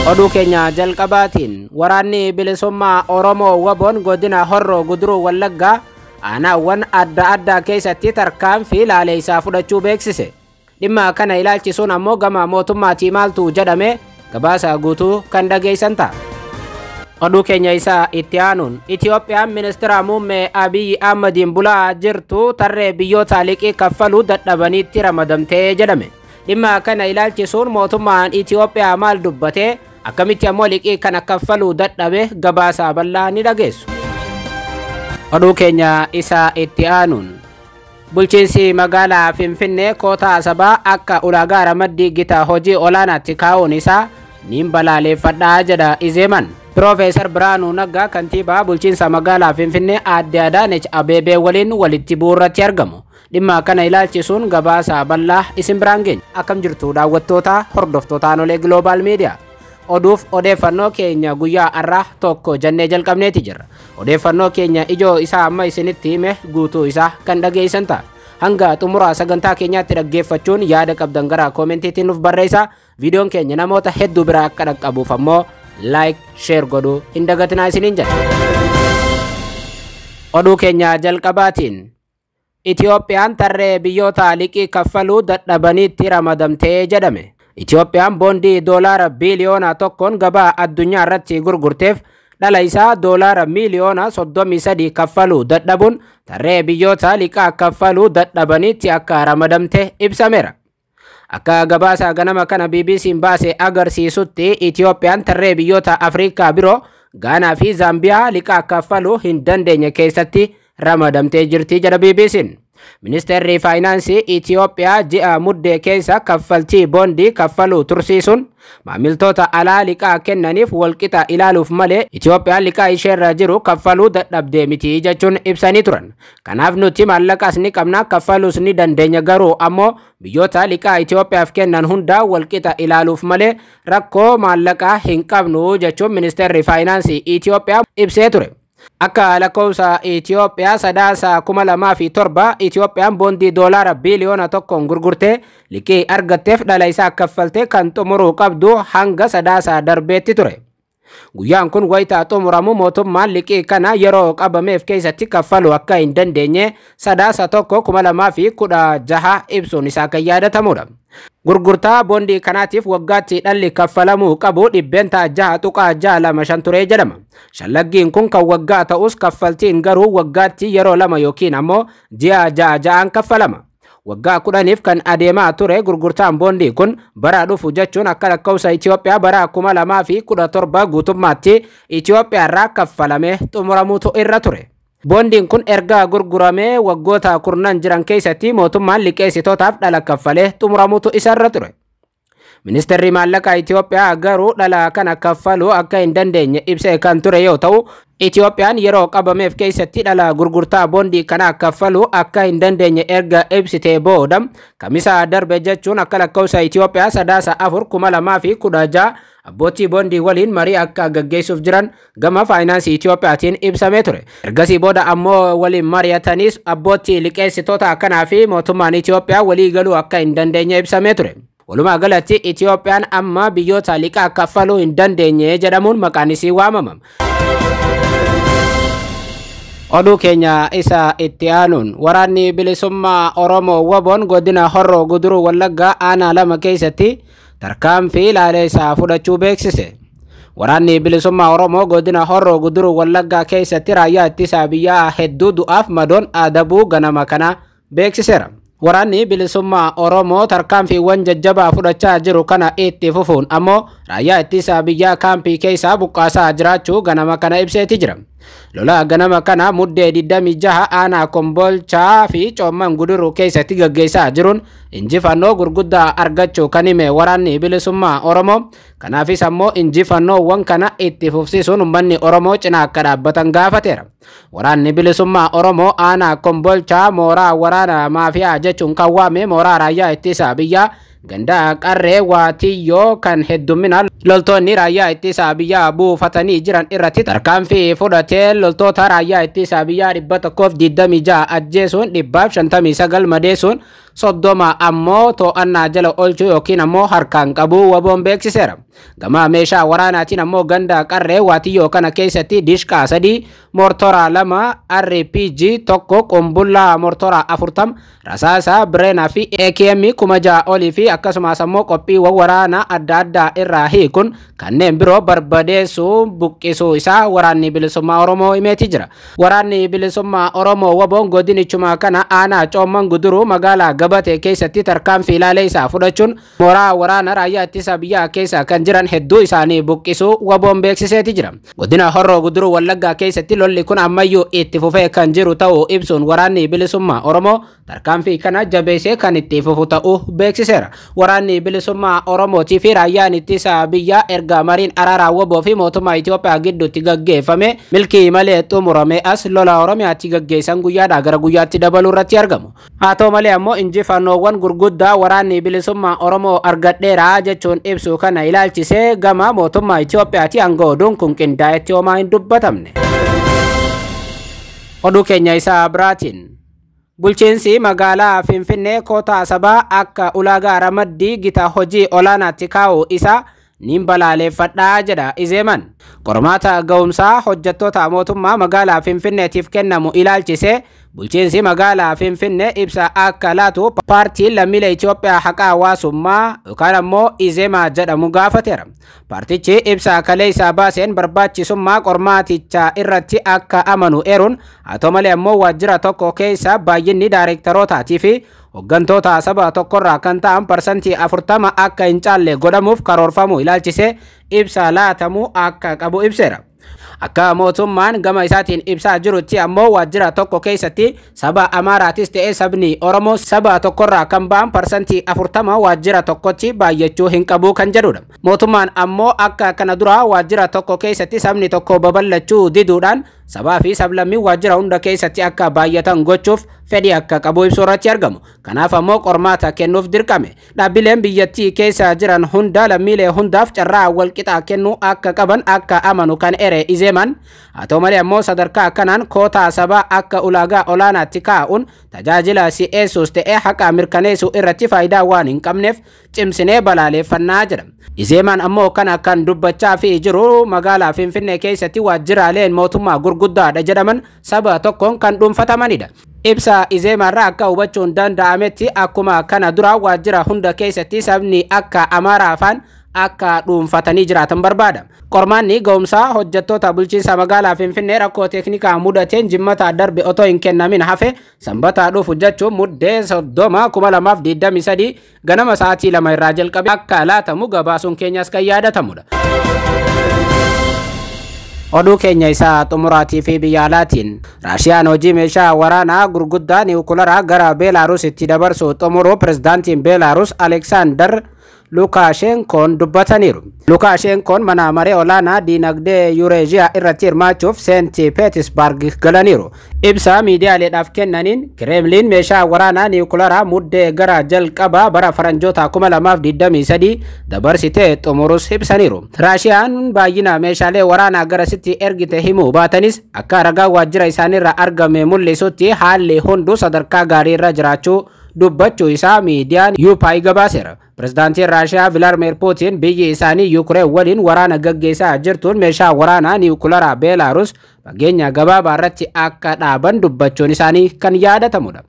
Oduu keenya jalqabaatiin waraanni bilisummaa Oromoo WBO'n godina Horroo Guduruu Wallaggaa aanaawwan adda addaa keessatti tarkaanfii laaleessaa fudhachuu beeksise. Dhimma kana ilaalchisuun ammoo gama mootummaatii maaltu jedhame gabaasa guutuu kan dhageessan ta'a. Oduu keenya isaa itti aanuun Itiyoophiyaan ministeera muummee Abiyyi Ahmadiin bulaa jirtu tarree biyyoota liqii kaffaluu dadhabaniitti ramadamtee jedhame. Dhimma kana ilaalchisuun mootummaan Itiyoophiyaa maal dubbatee akkamitti ammoo liqii kana kaffaluu dadhabe gabaasa bal'aa ni dhageessu. Oduu keenya isaa itti aanuun bulchiinsi magaalaa Finfinnee kootaa sabaa akka ulaagaa ramaddii gita hojii olaanaatti kaa'uun isaa niin balaaleeffadhaa jedha Izeeman. Piroofeesar Biraanuu Naggaa kantiibaa bulchiinsa magaalaa Finfinnee aadde Adaanech Abeebee waliin walitti bu'uurratti argamu. Dhimma kana ilaalchisuun gabaasa bal'aa isin biraan geenya. Akkam jirtu daawwattoota hordoftoota Aanolee Global Media. Oduuf odeeffannoo keenya guyyaa har'aa tokko jennee jalqabneeti jirra. Odeeffannoo keenya ijoo isaa amma isinitti hime guutuu isaa kan dhageessan ta'a. Hanga xumura sagantaa keenyaatti dhaggeeffachuun yaada qabdan gara koomentiitiin nuuf barreessaa. Viidiyoon keenya namoota hedduu biraa akka dhaqqabuuf ammoo like, share godhuu hin dagatinaa isiniin jedha. Oduu keenya jalqabaatiin Itiyoophiyaan tarree biyyoota liqii kaffaluu dadhabaniitti ramadamtee jedhame. Itiyoophiyaan boondii doolaara biiliyoona tokkoon gabaa addunyaa irratti gurgurteef dhala isaa doolaara miiliyoona 33 kaffaluu dadhabuun tarree biyyoota liqaa kaffaluu dadhabaniitti akka ramadamte ibsameera. Akka gabaasa ganama kana BBC'n baase agarsiisutti Itiyoophiyaan tarree biyyoota Afrikaa biroo Gaanaa fi Zaambiyaa liqaa kaffaluu hin dandeenye keessatti ramadamtee jirti jedha BBC'n. Ministeerri Faayinaansii Itiyoophiyaa ji'a muddee keessa kaffaltii boondii kaffaluu tursiisuun maamiltoota alaa liqaa kennaniif walqixa ilaaluuf malee Itiyoophiyaan liqaa isheerra jiru kaffaluu dadhabdee miti jechuun ibsanii turan. Kanaaf nuti maallaqas ni qabna kaffaluus ni dandeenya garuu ammoo biyyoota liqaa Itiyoophiyaaf kennan hundaa walqixa ilaaluuf malee rakkoo maallaqaa hin qabnu jechuun ministeerri Faayinaansii Itiyoophiyaa ibsee ture. Akka lakkoofsa Itiyoophiyaa sadaasa 2007 Itiyoophiyaan boondii doolaara biiliyoona tokkoon gurgurtee liqii argatteef dhala isaa kaffaltee kan xumuruu qabdu hanga sadaasa darbeetti ture. Guyyaan kun wayitaa xumuramu mootummaan liqii kana yeroo qabameef keessatti kaffaluu akka hin dandeenye sadaasa 1 2016 ibsuun isaa kan yaadatamudha. Gurgurtaa boondii kanaatiif waggaatti dhalli kaffalamuu qabu 6.625 ture jedhama. Shallaggiin kun kan waggaa ta'us kaffaltiin garuu waggaatti yeroo lama yookiin ammoo ji'a ja'a ja'aan kaffalama. Waggaa 10 kan adeemaa ture gurgurtaan boondii kun bara dhufu jechuun akka lakkoofsa Itiyoophiyaa bara 2017 guutummaatti Itiyoophiyaarraa kaffalamee xumuramuutu irra ture. Boondiin kun erga gurguramee waggoota 10 jiran keessatti mootummaan liqeessitootaaf dhala kaffalee xumuramuutu isarra ture. Ministeerri maallaqaa Itiyoophiyaa garuu dhala kana kaffaluu akka hin dandeenye ibsee kan ture yoo ta'u, Itiyoophiyaan yeroo qabameef keessatti dhala gurgurtaa boondii kana kaffaluu akka hin dandeenye erga ibsitee booda kamisa darbe jechuun akka lakkoofsa Itiyoophiyaa sadaasa 4 2016 abbootii boondii waliin marii akka gaggeessuuf jiran gama faayinaansii Itiyoophiyaatiin ibsamee ture. Ergasii booda ammoo waliin mari'atanis abbootii liqeessitoota akkanaa fi mootummaan Itiyoophiyaa walii galuu akka hin dandeenye ibsamee ture. Walumaa galatti Itiyoophiyaan amma biyyoota liqaa kaffaluu hin dandeenye jedhamuun maqaan isii waamama. Oduu keenya isa itti aanuun waraanni bilisummaa Oromoo WBO'n godina Horroo Guduruu Wallaggaa aanaa 2 keessatti tarkaanfii laaleessaa fudhachuu beeksise. Waraanni bilisummaa Oromoo godina Horroo Guduruu Wallaggaa keessatti raayyaa ittisaa biyyaa hedduu du'aaf madoon adabuu ganama kana beeksiseera. Waraanni bilisummaa Oromoo tarkaanfiiwwan jajjabaa fudhachaa jiru kana itti fufuun ammoo raayyaa ittisaa biyyaa kaampii keessaa buqqaasaa jiraachuu ganama kana ibseeti jira. Lola ganama kana muddee 26 aanaa Kombolchaa fi Coomman Guduruu keessatti gaggeessaa jiruun injifannoo gurguddaa argachuu kan hime waraanni bilisummaa Oromoo. Kanaafis ammoo injifannoowwan kana itti fufsiisuun uummanni Oromoo cinaa akka dhaabbatan gaafateera. Waraanni bilisummaa Oromoo aanaa Kombolchaa mooraa waraana maafiyaa jechuun kan waame mooraa raayyaa ittisaa biyyaa ganda qarree waatiyyoo kan hedduminaan loltoonni raayyaa ittisaa biyyaa buufatanii jiran irratti tarkaanfii fudhatee loltoota raayyaa ittisaa biyyaa 126 ajjeesuun 159 madeessuun 30 ammoo to'annaa jala oolchuu yookiin ammoo harkaan qabuu WBO'n beeksiseera. Gama meeshaa waraanaatiin ammoo ganda qarree waatiyyoo kana keessatti dishqaa 3, mortoraa 2, RPG 1, qumbullaa mortoraa 40, rasaasa bireenaa fi AKM 6,000 olii fi akkasumas ammoo qophiiwwan waraanaa adda addaa irraa hiikuun kanneen biroo barbadeessuu buqqisuu isaa Waraanni Bilisummaa Oromoo himeeti jira. Waraanni Bilisummaa Oromoo WBO'n godinichuma kana aanaa Coomman Guduruu magaalaa Gabatee keessatti tarkaanfii ilaalee isaa fudhachuun mooraa waraana raayyaa ittisa biyyaa keessa kan jiran hedduu isaanii buqqisuu WBO'n beeksiseeti jira. Godina Horroo Guduruu Wallaggaa keessatti lolli kun ammayyuu itti fufee kan jiru ta'uu ibsuun Waraanni Bilisummaa Oromoo tarkaanfii kana jabeessee kan itti fufu ta'uu beeksiseera. Waraanni Bilisummaa Oromootii fi raayyaan ittisa biyyaa erga mariin araaraa WBO fi mootummaa Itoophiyaa gidduutti gaggeeffame milkii malee xumurame as lola Oromiyaatti gaggeessan guyyaadhaa gara guyyaatti dabaluu irratti argamu. Haa ta'u malee ammoo injifannoowwan gurguddaa Waraanni Bilisummaa Oromoo argadheera jechuun ibsu kana ilaalchisee gama mootummaa Itoophiyaatti hanga oduun kun qindaa'etti homaa hin dubbatamne. Oduu keenya isaa biraatiin. Bulchiinsi magaalaa Finfinnee kootaa sabaa akka ulaagaa ramaddii gita hojii olaanaatti kaa'u isaa niin balaaleffadhaa jedha Izeeman. Qormaata ga'umsaa hojjettoota mootummaa magaalaa Finfinneetiif kennamu ilaalchisee bulchiinsi magaalaa Finfinnee ibsa akka laatu paartiin lammiilee Itoophiyaa haqaa hawaasummaa yookaan ammoo Izeemaa jedhamu gaafateera. Paartichi ibsa kaleessa baaseen barbaachisummaa qormaatichaa irratti akka amanu eeruun haa ta'u malee ammoo waajjira tokko keessa baay'inni daayirektarootaatii fi hooggantoota saba tokkorraa kan ta'an 40% akka hin caalle godhamuuf karoorfamu ilaalchisee ibsa laatamuu akka qabu ibseera. Akka mootummaan gama isaatiin ibsaa jirutti ammoo waajjira tokko keessatti saba Amaaraatis ta'ee sabni Oromoo saba tokkorraa kan ba'an 40% waajjira tokkotti baay'achuu hin qabu kan jedhudha. Mootummaan ammoo akka kana dura waajjira tokko keessatti sabni tokko babal'achuu diduudhaan sabaa fi sablammiin waajjira hunda keessatti akka baay'atan gochuuf fedhii akka qabu ibsuu irratti argamu. Kanaaf ammoo qormaata kennuuf dirqame. Dhaabbileen biyyattii keessa jiran hunda lammiilee hundaaf carraa walqixaa kennuu akka qaban akka amanu kan ere Izeeman. Haa ta'u malee ammoo sadarkaa kanaan kootaa sabaa akka ulaagaa olaanaatti kaa'uun tajaajila si'eessuus ta'ee haqa mirkaneessuu irratti faayidaa waan hin qabneef cimsinee balaaleffannaa jedha. Izeeman ammoo kana kan dubbachaa fi jiru magaalaa Finfinnee keessatti waajjiraaleen mootummaa gurguddaadha jedhaman saba tokkoon kan dhuunfatamanidha. Ibsa Izeemarraa akka hubachuun danda'ametti akkuma kana dura waajjira hunda keessatti sabni akka Amaaraa afaan akka dhuunfatanii jiraatan barbaada. Qormaanni ga'umsaa hojjettoota bulchiinsa magaalaa Finfinnee rakkoo teeknikaa mudateen jimmata darbe otoo hin kennamin hafe sanbata dhufu jechuun muddee 30 2023 ganama sa'aatii 2 irraa jalqabe akka laatamu gabaasuun keenyas kan yaadatamudha. Oduu keenya isaa xumuraatii fi biyya alaatiin Raashiyaan hojii meeshaa waraanaa gurguddaa niwukularaa gara Beelaarusitti dabarsu xumuruu pirezidaantiin Beelaarus Aleksaandar Lukaashenkoon dubbataniiru. Lukaashenkoon mana maree olaanaa diinagdee Yuureeshiyaa irratti hirmaachuuf Seent Peetisbarg galaniiru. Ibsa miidiyaaleedhaaf kennaniin Kireemliin meeshaa waraanaa niwukularaa muddee gara jalqabaa bara faranjoota 2023 dabarsitee xumurus ibsaniiru. Raashiyaan baay'ina meeshaalee waraanaa garasitti ergite himuu baatanis akka ragaa waajjira isaaniirraa argame mul'isutti haalli hunduu sadarkaa gaariirra jiraachuu dubbachuu isaa miidiyaan UPI gabaaseera. Pirezidaantiin Raashiyaa Vilaadimir Puutiin biyyi isaanii Yuukireen waliin waraana gaggeessaa jirtuun meeshaa waraanaa niwukularaa Beelaarus fageenya gabaabaa irratti akka dhaaban dubbachuun isaanii kan yaadatamudha.